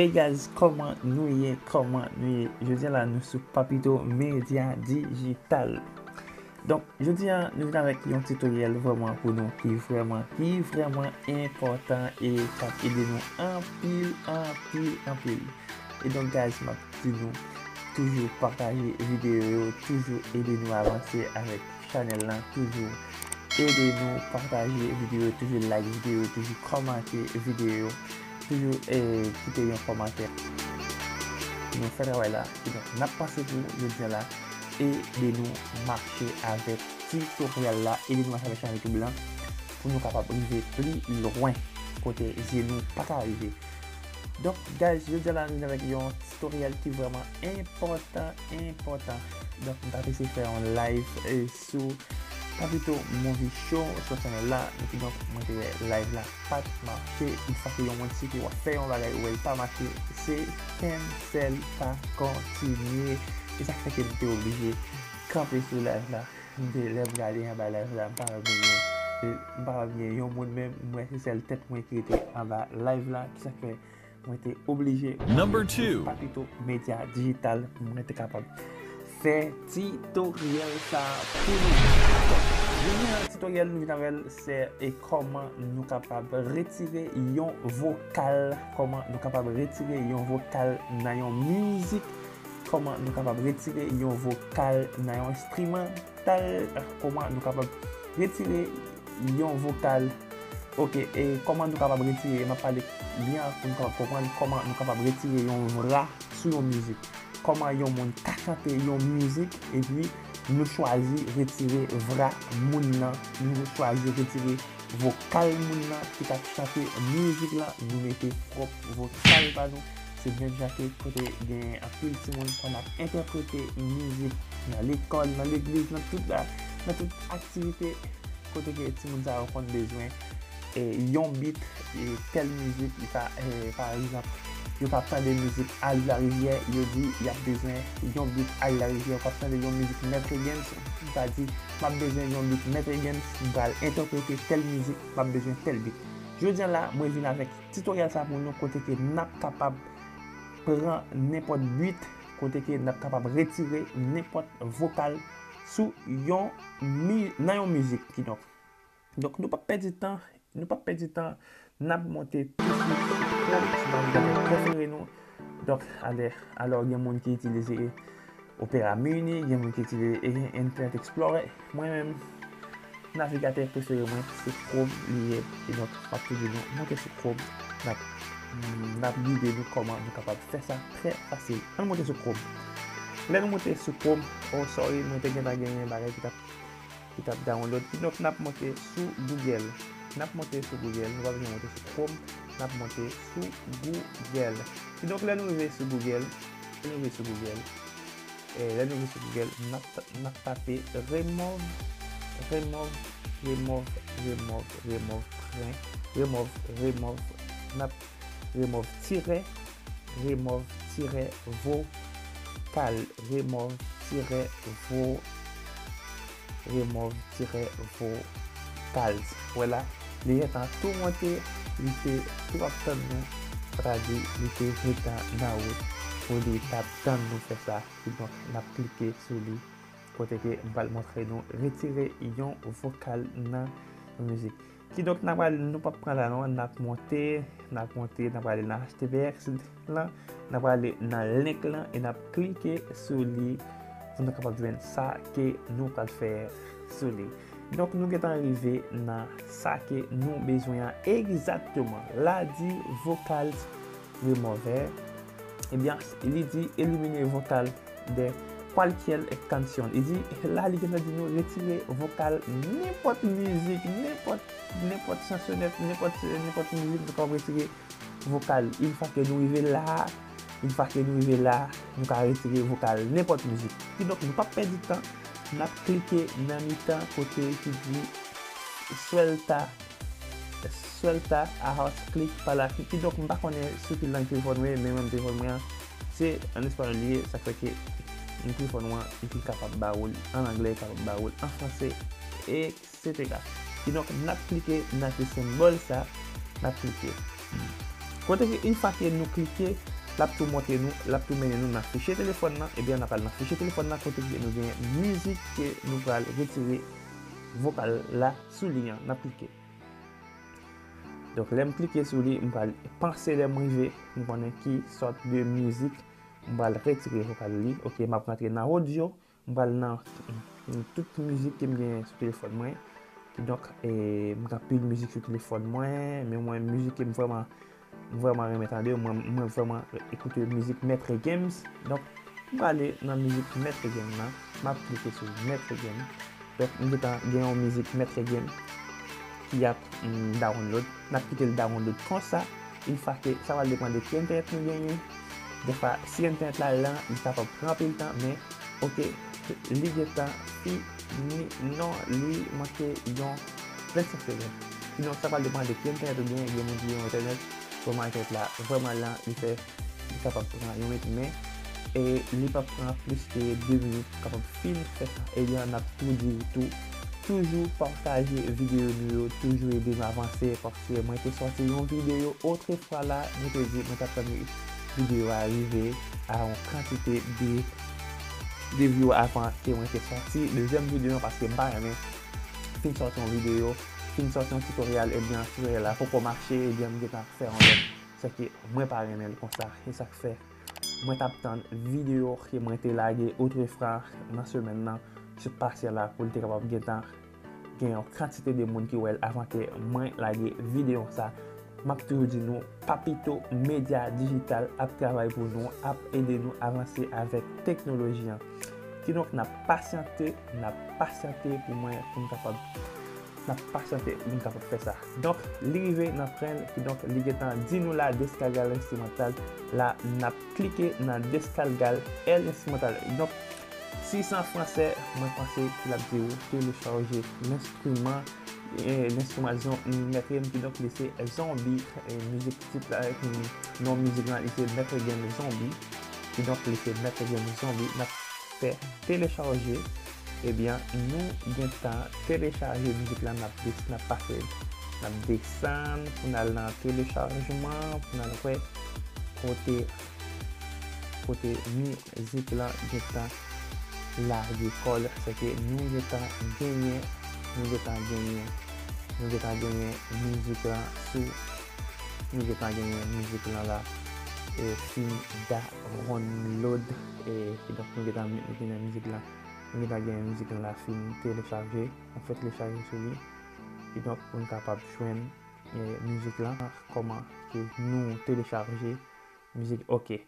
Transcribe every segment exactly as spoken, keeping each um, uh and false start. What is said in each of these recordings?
Hey guys, kòman nou ye? Kòman nou ye? Jodi a la, nou sou Papito Media Digital. Donk, jodi a, nou vin avèk yon tutoriel vrèman pou nou ki vrèman, ki vrèman enpòtan e k ap ede nou anpil, anpil, anpil. E donk, guys, m ap di nou, toujou pataje videyo yo, toujou ede nou avanse avèk chanèl lan, toujou ede nou pataje videyo, toujou like videyo, toujou kòmante videyo, toujou eh, kite yon kòmantè. Nou fè travay la. Kidonk, n ap pase pou jodi a la, ede nou mache avèk tutoriel la, ede nou mache avèk chanèl YouTube lan pou nou kapab rive pli lwen kote zye nou pa ka rive. Donk, guys, jodi a la, nou vin avèk yon tutoriel ki vrèman enpòtan, enpòtan. Donk, m t ap eseye fè yon live eh, sou Papito Movie Show sou chanèl la. Epi donk, mwen te wè live la pa t mache. Yon fwa ke yon moun site w ap fè yon bagay, ou wè l pa mache, se cancel, pa kontinye. E sa k fè ke m te oblije kanpe sou live la. M te, lè m gade anba live la, m pa wè gen, m pa wè gen yon moun menm. M wè se sèl tèt mwen ki rete anba live la. Ki sa k fè mwen te oblije Number two. Papito Media Digital pou mwen te kapab fè tutoriel sa pou nou. Jodi a, tutoriel nou vin avè l, se e kòman nou kapab retire yon vokal, kòman nou kapab retire yon vokal nan yon mizik, kòman nou kapab retire yon vokal nan yon enstrimantal, kòman nou kapab retire yon vokal. Ok, e kòman nou kapab retire, m ap pale byen pou nou kapab konprann kòman nou kapab retire yon vra sou yon mizik. Kòman yon moun ka chante yon mizik epi nou chwazi retire vra moun nan, nou chwazi retire vokal moun nan ki t ap chante mizik lan, nou mete pwòp vokal pa nou. Se menm jan ke kote gen anpil timoun konn ap entèprete mizik nan lekòl, nan legliz, nan tout la, nan tout aktivite kote ke timoun sa yo konn bezwen eh, yon beat eh, tèl mizik, li pa, eh, pa egzanp, yo k ap tande mizik Ali Larivière, yo di y ap bezwen yon beat Ali Larivière, yo k ap tande yon mizik Maître Games, li pa di, m ap bezwen yon beat Maître Games, m pral entèprete tèl mizik, m ap bezwen tèl beat. Jodi a la, mwen vin avèk tutoriel sa pou nou kote ke n ap kapab pran nenpòt beat, kote ke n ap kapab retire nenpòt vokal sou yon mi, nan yon mizik. Kidonk, donk nou p ap pèdi tan, nou p ap pèdi tan, n ap monte touswit sou Chrome, sou navigatè prefere nou. Donk, alè, alò, gen moun ki itilize Opera Mini, gen moun ki itilize Internet Explorer. Mwen menm, navigatè prefere mwen, se Chrome li ye. E donk, m ap toujou nou monte sou Chrome. N ap, n ap gide nou kòman nou kapab fè sa trè fasil. Ann monte sou Chrome. Lè nou monte sou Chrome, oh sorry, mwen te gentan genyen bagay ki t ap, ki t ap download. Kidonk, n ap monte sou Google. N ap monte sou Google. Nou pa bezwen monte sou Chrome. N ap monte sou Google. Kidonk, lè nou rive sou Google, lè nou rive sou Google, eh, lè nou rive sou Google, n ap, n ap tape remove, remove, remove, remove, remove, remove, remove, n ap remove tirè, remove tirè vokal, remove tirè vo, remove tirè vokal. Wè la, li gentan tou monte, li te tou ap tann nou, sa vle di, li te gentan nan wout pou li t ap tann nou fè sa. Kidonk, n ap klike sou li, kote ke m pral montre nou retire yon vokal nan yon mizik. Kidonk, n a pral, nou p ap pran la non, n ap monte, n ap monte, n ap ale nan H T V X lan, n ap ale nan link lan e n ap klike sou li pou nou kapab jwenn sa ke nou pral fè sou li. Donk, nou gentan rive nan sa ke nou bezwen an egzakteman. La di vocals remover. Ebyen, li di elimine vokal de cualquier canción. Li di, la, li gentan di nou retire vokal nenpòt mizik, nenpòt, nenpòt chansonèt, nenpòt, nenpòt mizik, nou kapab retire vokal. Yon fwa ke nou rive la, yon fwa ke nou rive la, nou ka retire vokal nenpòt mizik. Kidonk, nou p ap pèdi tan, n ap klike nan mitan kote ki di suelta, suelta a house click para la. Kidonk, m pa konnen sou ki lang telefòn mwen, men mwen telefòn mwen an, se an espanyòl li ye, sa k fè ke telefòn mwen, li pi kapab ba ou l an anglè, kapab ba ou l an franse, e etsetera. Kidonk, n ap klike nan ti senbòl sa, n ap klike. Kote ke yon fwa ke nou klike, l ap tou montre nou, l ap tou mennen nou nan fichye telefòn nan, ebyen n ap al nan fichye telefòn nan kote ke nou gen mizik ke nou pral retire vokal la sou li an, n ap klike. Donk lè m klike sou li, m pral panse lè m rive, m konnen ki sòt de mizik m pral retire vokal li. Ok, m ap rantre nan audio. M pral nan, mm, tout mizik ke m gen sou telefòn mwen. Kidonk, e, m gen anpil mizik sou telefòn mwen, men mwen, mizik ke m vrèman, m vrèman renmen tande, mwen, mwen vrèman ekoute mizik Maitre Games. Donk, m prale nan mizik Maitre Games nan, m ap klike sou Maitre Games. Donk, m gentan gen yon mizik Maitre Games ki ap, mm, download. N ap kite l download konsa. Yon fwa ke sa pral depann de ki entènèt nou genyen. Defwa, si entènèt la lan, li kapab pran anpil tan, men, ok, li gentan fini. Non, li manke yon vennsenk segonn. Kidonk, sa pral depann de ki entènèt ou genyen. Gen moun ki gen yon entènèt, kòman entènèt la vrèman lan, li fè li kapab pran yon minit, men, e, li p ap pran plis ke de minit pou kapab fin fè sa. Ebyen, n ap tou di w tou, toujou pataje videyo nou yo, toujou ede nou avanse, paske mwen te sòti yon videyo otrefwa la, mwen te di mwen t ap tann videyo a rive a yon kantite de, de view avan ke mwen te sòti dezyèm videyo an, paske m pa renmen fin sòti yon videyo, fin sòti yon tutorial, ebyen, tutorial la poko mache, ebyen, m gentan fè yon lòt. Sèke mwen pa renmen l konsa. E sa k fè mwen t ap tann videyo ke mwen te lage otrefwa nan semèn nan sou pasyan la pou l te kapab gentan gen yon kantite de moun ki wè l avan ke mwen lage videyo sa. M ap toujou di nou, Papito Media Digital ap travay pou nou, ap ede nou avanse avèk teknoloji an. Kidonk, n ap pasyante, n ap pasyante pou mwen, pou m kapab n ap pasyante pou n kapab fè sa. Donk, li rive nan fen l, kidonk, li gentan di nou la, descargar l'instrumental. La, n ap klike nan descargar l'instrumental. Donk, si se an fransè, mwen panse ke l ap di w telechaje lenstriman, e, lenstriman, dizon, Maitre Games, kidonk, li se Zonbi, e, mizik tit la, e, non mizik lan, li se Maitre Games Zonbi. Kidonk, li se Maitre Games Zonbi. N ap fè telechaje, ebyen, nou gentan telechaje mizik la, n ap des-, n ap pase, n ap desann pou n al nan telechajman, pou n al wè kote, kote mizik la gentan lage kò l, sèke nou gentan genyen, nou gentan genyen, nou gentan genyen mizik la sou, nou gentan genyen mizik la la, e, fin download, e, kidonk nou gentan, nou gentan mizik la, nou gentan genyen mizik la la fin telechaje, nou fè telechaje sou li, kidonk pou n kapab jwenn, e, mizik la, kòman ke nou telechaje mizik, ok.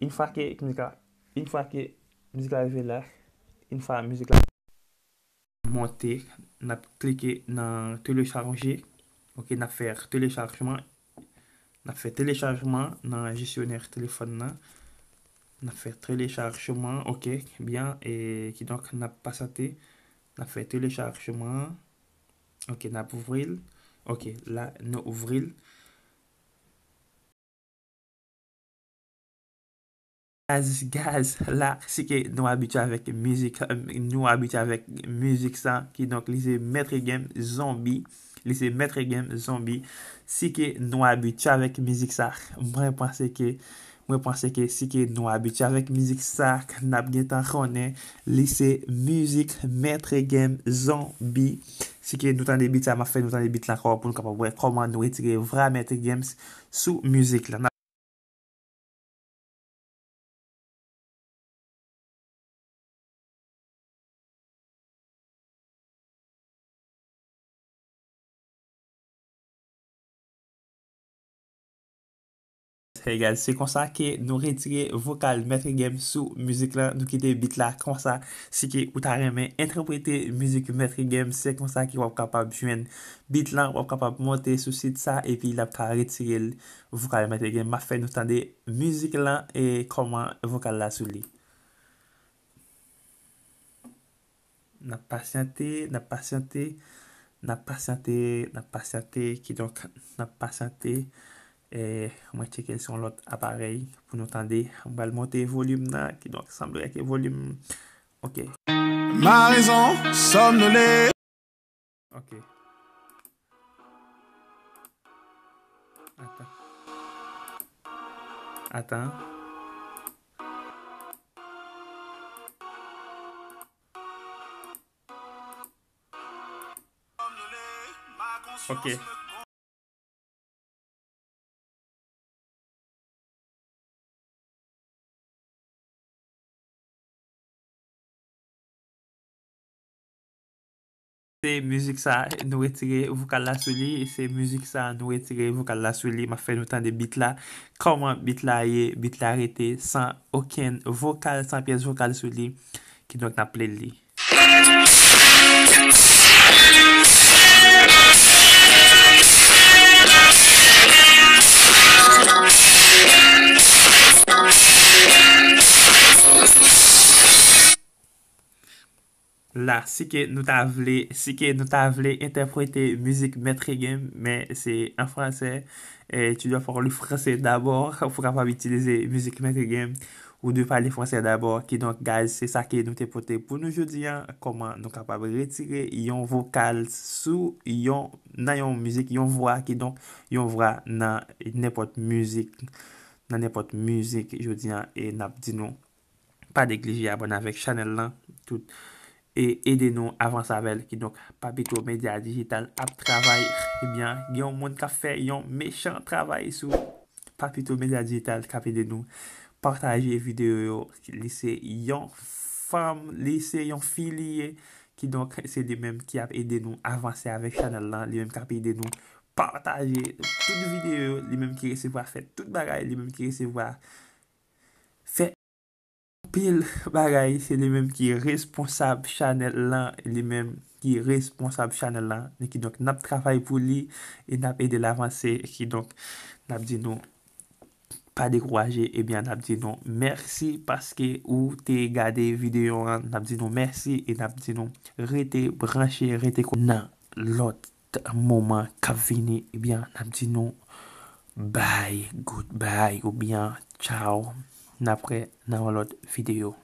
Yon fwa ke mizik la, yon fwa ke mizik la rive la, yon fwa mizik la monte, n ap klike nan telechaje. Ok, n ap fè telechajman. N ap fè telechajman nan jesyonè telefòn nan. N ap fè telechajman, ok, byen, e kidonk n ap pasyante. N ap fè telechajman. Ok, n ap ouvri l. Ok, la, nou ouvri l. Gaz, gaz, la, si ke nou abitye avèk mizik, nou abitye avèk mizik sa, kidonk li se Maitre Games Zonbi, li se Maitre Games Zonbi. Si ke nou abitye avèk mizik sa, mwen panse ke, mwen panse ke si ke nou abitye avèk mizik sa, n ap gentan konnen li se mizik Maitre Games Zonbi. Si ke nou tande beat sa, m ap fè nou tande beat la ankò pou nou kapab wè kòman nou retire vra Maitre Games sou mizik la. Hey guys, se konsa ke nou retire vokal Maitre Games sou mizik la, nou kite beat la konsa. Si ke ou ta renmen entèprete mizik Maitre Games, se konsa ke w ap kapab jwenn beat la, w ap kapab monte sou sit sa, epi l ap ka retire l vokal Maitre Games. M ap fè nou tande mizik la e kòman vokal la sou li. N ap pasyante, n ap pasyante, n ap pasyante, n ap pasyante, kidonk n ap pasyante. E, mwen tcheke l sou yon lòt aparèy pou nou tande. Mwen pral monte volim nan, kidonk sanble ke volim, ok. Ma raison somnolée. Ok. Atan. Atan. Ok. Se mizik sa, nou retire vokal la sou li. Se mizik sa, nou retire vokal la sou li. M ap fè nou tande beat la. Kòman beat la ye? Beat la rete san okenn vokal, san pyès vokal sou li. Kidonk, n ap play li. La, si ke nou ta vle, si ke nou ta vle entèprete mizik Maître Game, men se an fransè, eh, tu dois parler français d'abord pou kapab itilize mizik Maître Game, ou dwe pale fransè dabò. Kidonk, guys, se sa ke nou te pote pou nou jodi a, kòman nou kapab retire yon vokal sou yon, nan yon mizik, yon vwa, kidonk, yon vwa nan nenpòt mizik, nan nenpòt mizik jodi a, e n ap di nou, pa neglije abòne avèk chanèl lan, tout, e ede nou avanse avè l. Kidonk, Papito Media Digital ap travay, ebyen, gen yon moun k ap fè yon mechan travay sou Papito Media Digital k ap ede nou pataje videyo yo. Li se yon fanm, li se yon fi li ye. Kidonk, se li menm ki ap ede nou avanse avèk chanèl lan, li menm k ap ede nou pataje tout videyo yo, li menm ki resevwa fè tout bagay, li menm ki resevwa fè anpil bagay, se li menm ki responsab chanèl lan, li menm ki responsab chanèl lan. E kidonk, n ap travay pou li e n ap ede l avanse. Kidonk, n ap di nou, pa dekouraje, ebyen, n ap di nou mèsi paske ou te gade videyo an. N ap di nou mèsi e n ap di nou rete branche, rete ko-, nan lòt moman k ap vini, ebyen, n ap di nou bye, goodbye, oubyen tchaw. N ap wè nan yon lòt videyo.